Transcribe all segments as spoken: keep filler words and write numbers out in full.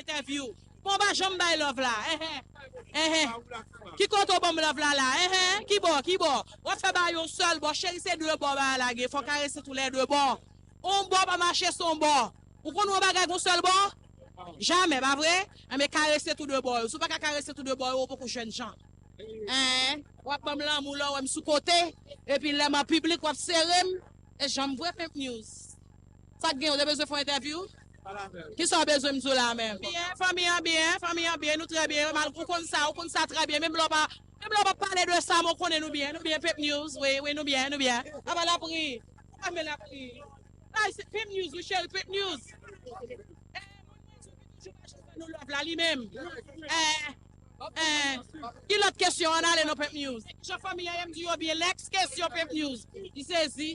entèvyou. Bon, w pa janm bay love la. Enhen. Enhen. Ki kote w ban m love la la? Enhen. Ki bò? Ki bò? W ap fè bagay yon sèl bò. Cheri, se de bò bagay la gen. Fò w karese tou lè de bò. On bò pa mache se on bò. Ou konn yon bagay gon sèl bò? Jamè, pa vre? Enben, karese tou de bò yo. Si w pa ka karese tou de bò yo, ou poko jèn jan. Enhen. W ap ban m lanmou lè w wè m sou kote. Epi lè m an piblik, w ap sere m. E jan m vre, Pimp News. Sa k gen, ou te bezwen fè yon entèvyou? Kisa w bezwen m di w la menm? Byen, fanmi an byen, fanmi an byen, nou trè byen. Mal, ou konn sa, ou konn sa trè byen. Menm lè w pa, menm lè w pa pale de sa, men w konnen nou byen, nou byen, Pimp News, wi, wi, nou byen, nou byen. Apa lapri? Apa men lapri? Ay, se Pimp News, wi, cheri, Pimp News. Eh, mwen, mwen, toujou pa janm fè nou love la, li menm. Eh, Eh, ki lòt kesyon? Ann ale non, Pimp News. Jan fanmi an ye, m di yo byen, next kesyon, Pimp News. Li sezi.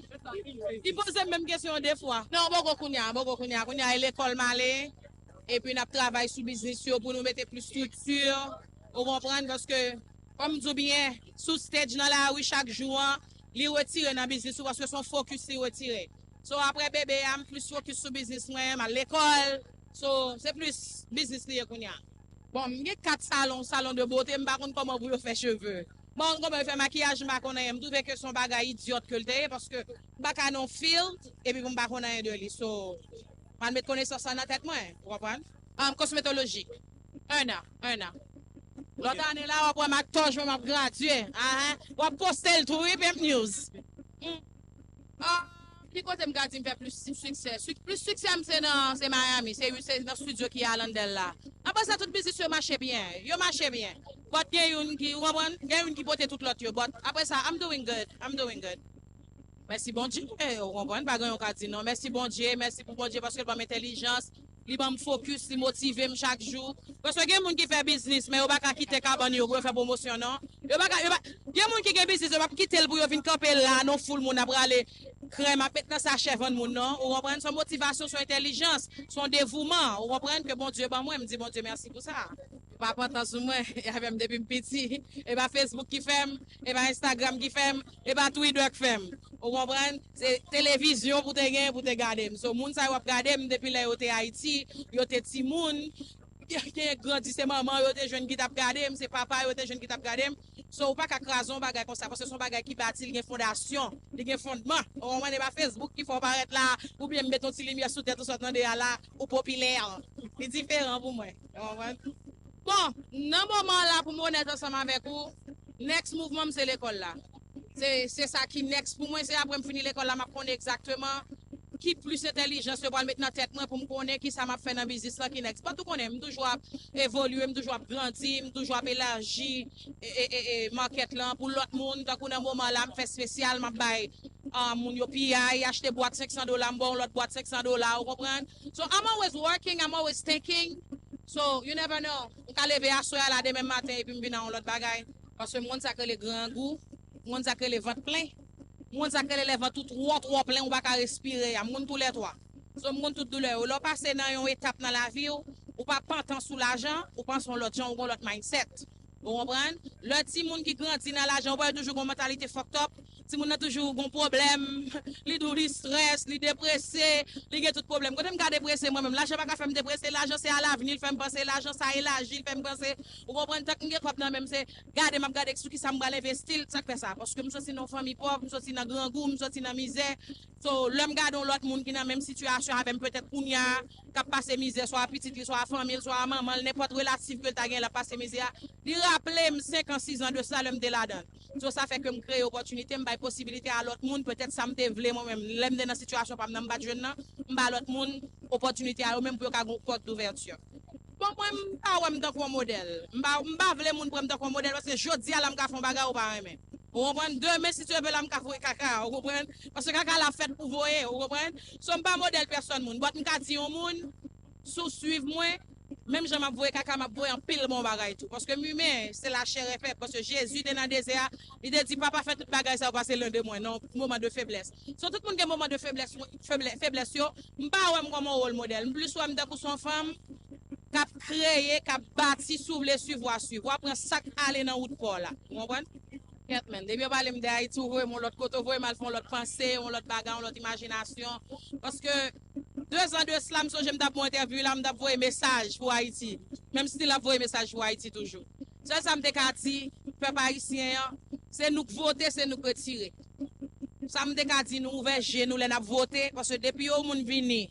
Li poze m menm kesyon an de fwa. Non, m poko kounye a, m poko kounye a. Kounye a, e lekòl m ale. Epi n ap travay sou biznis yo pou nou mete plis estrikti. Ou konprann? Paske, kòm m di w byen, sou stage nan lari chak jou an, li retire nan biznis ou paske se yon fokis li retire. So, apre bebe a, m plis fokis sou biznis mwen, m al lekòl. So, se plis biznis li ye kounye a. Bon, m gen kat salon, salon de bote, m pa konn kòman pou yo fè cheve. M pa konn kòman yo fè makiyaj, m pa konn anyen. M twouve ke se yon bagay idyòt ke l te ye, paske m pa ka nan yon field, epi pou m pa konn anyen de li. So, m al met konesans lan nan tèt mwen, ou konprann? Um, kosmetoloji. Un an, un an. Lòt ane la, w ap wè m ak tòj mwen, m ap gradye. Ahan. W ap poste l tou, wi, Pimp News. Mm. Ah, ki kote m ka di m fè plis siksè? Sik-, plis siksè m se nan, se Miami, se, se nan studio ki a Landel la. Apre sa, tout biznis yo mache byen, yo mache byen. But gen youn ki, ou konprann? Gen youn ki pote tout lòt yo. But apre sa, I'm doing good, I'm doing good. Mèsi Bondye, ou konprann? Pa gen yon ka di non. Mèsi Bondye, mèsi pou Bondye paske l ban m entèlijans. Li ban m fokis, li motive m chak jou. Paske gen moun ki fè biznis, men yo pa ka kite kabann yo pou yo fè pwomosyon, non. Yo pa ka, yo pa, gen moun ki gen biznis, yo p ap kite l pou yo vin kanpe la, nan foul moun ap rale krèm, ap met nan sachè vann moun, non. Ou konprann? Se yon motivasyon, se yon entèlijans, se yon devouman. Ou konprann? Ke Bondye ban mwen, m di Bondye mèsi pou sa. Pa pantan sou mwen, e avè m depi m piti. E pa Facebook ki fè m, e pa Instagram ki fè m, e pa Twitter k fè m. Ou konprann? Se televizyon pou te gen, pou te gade m. So, moun sa yo ap gade m depi lè yo te Ayiti, yo te timoun, gen grandi, se manman yo te jwenn ki t ap gade m, se papa yo te jwenn ki t ap gade m. So, ou pa ka kraze yon bagay konsa, paske se yon bagay ki bati, li gen fondasyon, li gen fondman. Ou konprann? E pa Facebook ki fè w parèt la, oubyen m met yon ti limyè sou tèt ou, sa w tande a la, ou popilè. Li diferan pou mwen. Ou konprann? Bon, nan moman la, pou m onèt ansanm avèk ou, next mouvman m se lekòl la. Se, se sa ki next pou mwen, se apre m fini lekòl la, m ap konnen egzakteman ki plis entèlijans yo pral met nan tèt mwen pou m konnen ki sa m ap fè nan biznis lan ki next. But ou konnen, m toujou ap evolye, m toujou ap grandi, m toujou ap elaji e, e, e, e, market lan pou lòt moun. Tankou nan moman la, m fè spesyal, m ap bay ah, moun yo piyay, achte bwat senk san dola, m ba w lòt bwat senk san dola, ou konprann? So, I'm always working, I'm always thinking. So, you never know. M ka leve aswè a la, demen maten, epi m vin a yon lòt bagay. Paske m konn sa k rele grangou, m konn sa k rele vant plen, m konn sa k rele lè vant ou twò, twò plen, ou pa ka respire a, m konn tou lè twa. So, m konn tout doulè yo. Lè w pase nan yon etap nan lavi w, ou pa pantan sou lajan, ou panse yon lòt jan, ou gon lòt mindset. Ou konprann? Lè timoun ki grandi nan lajan, ou wè yo toujou gon mantalite fucked up. Timoun nan toujou gon pwoblèm. Li di w li strès, li deprese, li gen tout pwoblèm. Kote m ka deprese mwen menm? Lajan pa ka fè m deprese. Lajan se alavni l fè m panse. Lajan sa elaji l fè m panse. Ou konprann? Tank m gen kòb nan men m, se gade m ap gade sou kisa m pral envesti l. Sa k fè sa? Paske m soti nan yon fanmi pòv, m soti nan grangou, m soti nan mizè. So, lè m gade yon lòt moun ki nan menm sitiyasyon avè m, petèt kounye a, k ap pase mizè, swa pitit li, swa fanmi l, swa manman l, nenpòt relatif ke l ta gen, l ap pase mizè a, li raple m senk an, sis an de sa, lè m te ladan l. So, sa fè ke m kreye opòtinite, m bay posibilite a lòt moun, petèt sa m te vle mwen menm, lè m te nan sitiyasyon pa m nan, m pa t jwenn nan, m ba lòt moun opòtinite a yo menm pou yo ka gen yon pòt douvèti. Bon, mwen, m pa wè m tankou yon modèl. M pa, m pa vle moun pran m tankou yon modèl, paske jodi a la, m ka fè yon bagay ou pa renmen. Ou konprann? Demen, si Dye vle, la, m ka voye kaka, ou konprann? Paske kaka la fèt pou voye, ou konprann? So, m pa modèl pèsòn moun. But m ka di yon moun, si w swiv mwen, menm jan m ap voye kaka, m ap voye anpil bon bagay tou. Paske m imen, se la chair et pèp. Paske Jezi te nan dezè a, li te di, "Papa, fè tout bagay sa yo pase lwen de mwen, nan moman de feblès." So, tout moun gen moman de feblès, feblè-, feblès yo. M pa wè m kòm yon wòl modèl. M plis wè m tankou se yon fanm k ap kreye, k ap bati, si w vle swiv, w a swiv. W a pran sa k ale nan wout pa w la. Ou konprann? Kèt, men. Depi yo pale m de Ayiti, ou voye m yon lòt kote, ou voye m al fè yon lòt panse, yon lòt bagay, yon lòt imajinasyon. Paske De zan de sila, m sonje m t ap ba w entèvyou la, m t ap voye mesaj pou Ayiti. Menm si l ap voye mesaj pou Ayiti toujou. Sèl sa m te ka di pèp ayisyen an, se nou k vote, se nou k retire. Sa m te ka di nou, ouvè je nou lè n ap vote, paske depi yon moun vini,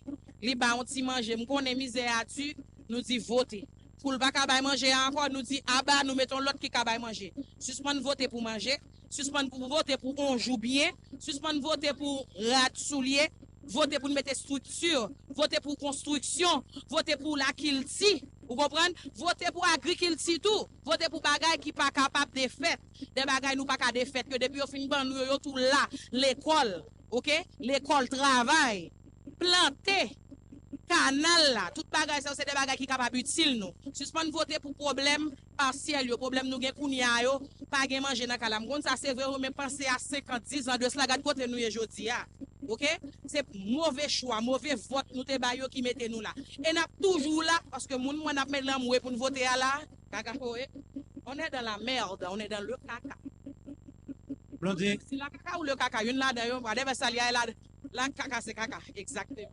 li ba yon ti manje, m konnen mizè a di, nou di vote. Poul pa ka bay manje a ankò, nou di aba, nou mete yon lòt ki ka bay manje. Sispann vote pou manje, sispann pou vote pou onj ou byen, sispann vote pou rad soulye, vote pou n mete estrikti, vote pou konstriksyon, vote pou lakilti, ou konprann? Vote pou agrikilti tou, vote pou bagay ki pa kapab defèt, de bagay nou pa ka defèt yo, depi yo fin ban nou yo, yo tou la, lekòl, oke? Lekòl, travay, plante, kanal la, tout bagay sa yo se de bagay ki kapab itil nou. Sispann vote pou pwoblèm pasyèl yo, pwoblèm nou gen kounye a yo, pa gen manje nan kay la. M konn sa se vre wi, men panse a senkant, dis zan de sila, gad kote nou ye jodi a. Oke? Se move chwa, move vòt nou te ba yo ki mete nou la. E n ap toujou la, paske moun mwen n ap met lanmou e pou n vote a la, kaka kowe. On est dans la merde, on est dans le caca. Blondie. Si la kaka ou le kaka, youn ladan yo, whatever sa li a la, la kaka se kaka, egzakteman.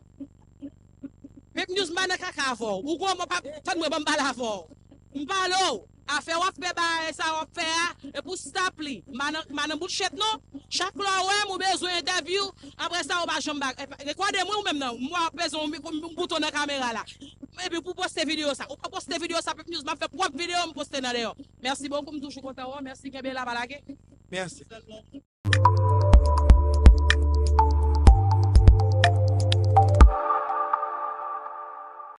Pep News m pa nan kaka avè w. Ou gwo mò pa tann mwen ban m pale avè w. M pale w. Afè w ap fè bagay sa w ap fè a, e pou stop li. M pa nan, m pa nan bout chet non. Chak lè w wè m ou bezwen entèvyou, apre sa ou pa janm ba. Rekòde mwen ou menm nan. M wè w ap peze yon mi- yon bouton nan kamera la. Epi pou poste videyo sa. Ou pa poste videyo sa, Pep News, m ap fè pwòp videyo m poste nan deyò. Mèsi bokou, m toujou kontan wè w. Mèsi, kenbe la, pa lage. Mèsi.